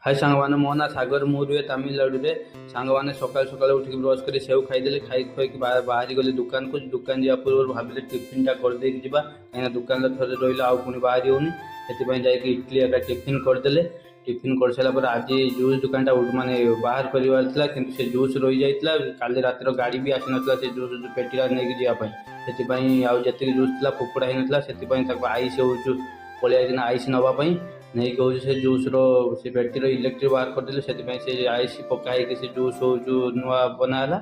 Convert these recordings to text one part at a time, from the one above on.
High ସାଙ୍ଗମାନେ, ମୋ ନାଁ ସାଗର, ମୁଁ ରୁହେ ତାମିଲନାଡ଼ୁରେ। ସାଙ୍ଗମାନେ, ସକାଳୁ ସକାଳୁ ଉଠିକି ବ୍ରସ୍ କରି ସେଉ ଖାଇଦେଲି। ଖାଇ ଖୁଆଇକି ବାହାରି ଗଲି ଦୋକାନକୁ। ଦୋକାନ ଯିବା ପୂର୍ବରୁ ଭାବିଲି ଟିଫିନ୍ଟା କରିଦେଇକି ଯିବା, କାହିଁକିନା ଦୋକାନରେ ଥରେ ରହିଲେ ଆଉ ପୁଣି ବାହାରି ହେଉନି। ସେଥିପାଇଁ ଯାଇକି ଇଟଲି ଏକା ଟିଫିନ୍ କରିଦେଲେ। ଟିଫିନ୍ କରିସାରିଲା ପରେ ଆଜି ଜୁସ୍ ଦୋକାନଟା ମାନେ ବାହାର କରିବାର ଥିଲା, କିନ୍ତୁ ସେ ଜୁସ୍ ରହିଯାଇଥିଲା। କାଲି ରାତିର ଗାଡ଼ି ବି ଆସିନଥିଲା ସେ ଜୁସ୍ ପେଟିଟା ନେଇକି ଯିବା ପାଇଁ। ସେଥିପାଇଁ ଆଉ ଯେତିକି ଜୁସ୍ ଥିଲା ଫୋପଡ଼ା ହେଇନଥିଲା। ସେଥିପାଇଁ ତାକୁ ଆଇସ୍ ହେଉଛୁ ପଳେଇ ଆସିନା ଆଇସ୍ ନେବା ପାଇଁ। ନେଇକି ହେଉଛି ସେ ଜୁସ୍ର ସେ ପେଟିର ଇଲେକ୍ଟ୍ରିକ୍ ବାହାର କରିଦେଲେ। ସେଥିପାଇଁ ସେ ଆଇସ୍ ପକା ହେଇକି ସେ ଜୁସ୍ ହେଉଛୁ ନୂଆ ବନା ହେଲା।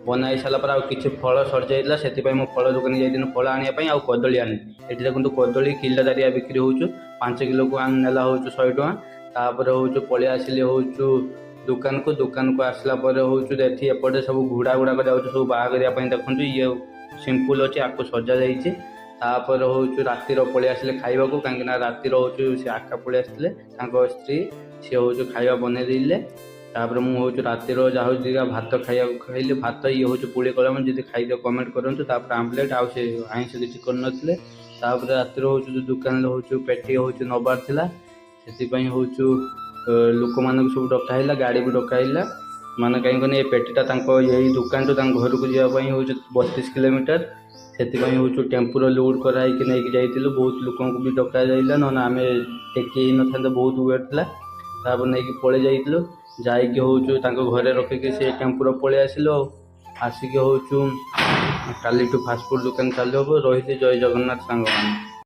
ବନା ହେଇ ସାରିଲା ପରେ ଆଉ କିଛି ଫଳ ସରିଯାଇଥିଲା। ସେଥିପାଇଁ ମୁଁ ଫଳ ଦୋକାନ ଯାଇଥିଲି ଫଳ ଆଣିବା ପାଇଁ ଆଉ କଦଳୀ ଆଣିଲି। ଏଠି ଦେଖନ୍ତୁ, କଦଳୀ କିଲୋ ଦାରିଆ ବିକ୍ରି ହେଉଛୁ। 5 କିଲୋକୁ ଆଣି ନେଲା ହେଉଛୁ 100 ଟଙ୍କା। ତାପରେ ହେଉଛୁ ପଳେଇ ଆସିଲି ହେଉଛୁ ଦୋକାନକୁ। ଦୋକାନକୁ ଆସିଲା ପରେ ହେଉଛୁ ଏଠି ଏପଟେ ସବୁ ଘୋଡ଼ା ଗୁଡ଼ାକ ଯାଉଛୁ ସବୁ ବାହାଘରିଆ ପାଇଁ। ଦେଖନ୍ତୁ, ଇଏ ସିମ୍ପଲ୍ ଅଛି, ଆକୁ ସଜା ଯାଇଛି। ତାପରେ ହେଉଛୁ ରାତିର ପଳେଇ ଆସିଲେ ଖାଇବାକୁ, କାହିଁକିନା ରାତିର ହେଉଛୁ ସେ ଆକା ପଳେଇ ଆସିଥିଲେ, ତାଙ୍କ ସ୍ତ୍ରୀ। ସିଏ ହେଉଛି ଖାଇବା ବନେଇ ଦେଇଥିଲେ। ତାପରେ ମୁଁ ହେଉଛି ରାତିର ଯାହା ହେଉଛି ଦିଟା ଭାତ ଖାଇବାକୁ ଖାଇଲି। ଭାତ ଇଏ ହେଉଛି ପୁଳି କଲମ, ଯଦି ଖାଇଦିଅ କମେଣ୍ଟ କରନ୍ତୁ। ତାପରେ ଆମ୍ବଲେଟ୍, ଆଉ ସେ ଆଇଁଷ କିଛି କରିନଥିଲେ। ତାପରେ ରାତିରେ ହେଉଛି ଯେଉଁ ଦୋକାନରେ ହେଉଛି ପେଟି ହେଉଛି ନେବାର ଥିଲା। ସେଥିପାଇଁ ହେଉଛୁ ଲୋକମାନଙ୍କୁ ସବୁ ଡକା ହେଲା, ଗାଡ଼ି ବି ଡକା ହେଲା। ମାନେ କାହିଁକି ଏ ପେଟିଟା ତାଙ୍କ ଏଇ ଦୋକାନଠୁ ତାଙ୍କ ଘରକୁ ଯିବା ପାଇଁ ହେଉଛି 32 କିଲୋମିଟର। ସେଥିପାଇଁ ହେଉଛୁ ଟେମ୍ପୋର ଲୋଡ଼୍ କରାହେଇକି ନେଇକି ଯାଇଥିଲୁ। ବହୁତ ଲୋକଙ୍କୁ ବି ଡକା ଯାଇଥିଲା, ନହେଲେ ଆମେ ଟେକି ହେଇନଥାନ୍ତେ, ବହୁତ ୱେଟ୍ ଥିଲା। ତାପରେ ନେଇକି ପଳେଇ ଯାଇଥିଲୁ। ଯାଇକି ହେଉଛୁ ତାଙ୍କ ଘରେ ରଖିକି ସେ ଟେମ୍ପୋର ପଳେଇ ଆସିଲୁ। ଆଉ ଆସିକି ହେଉଛୁ କାଲିଠୁ ଫାଷ୍ଟଫୁଡ଼୍ ଦୋକାନ ଚାଲୁ ହେବ। ରହିଲି, ଜୟ ଜଗନ୍ନାଥ ସାଙ୍ଗମାନେ।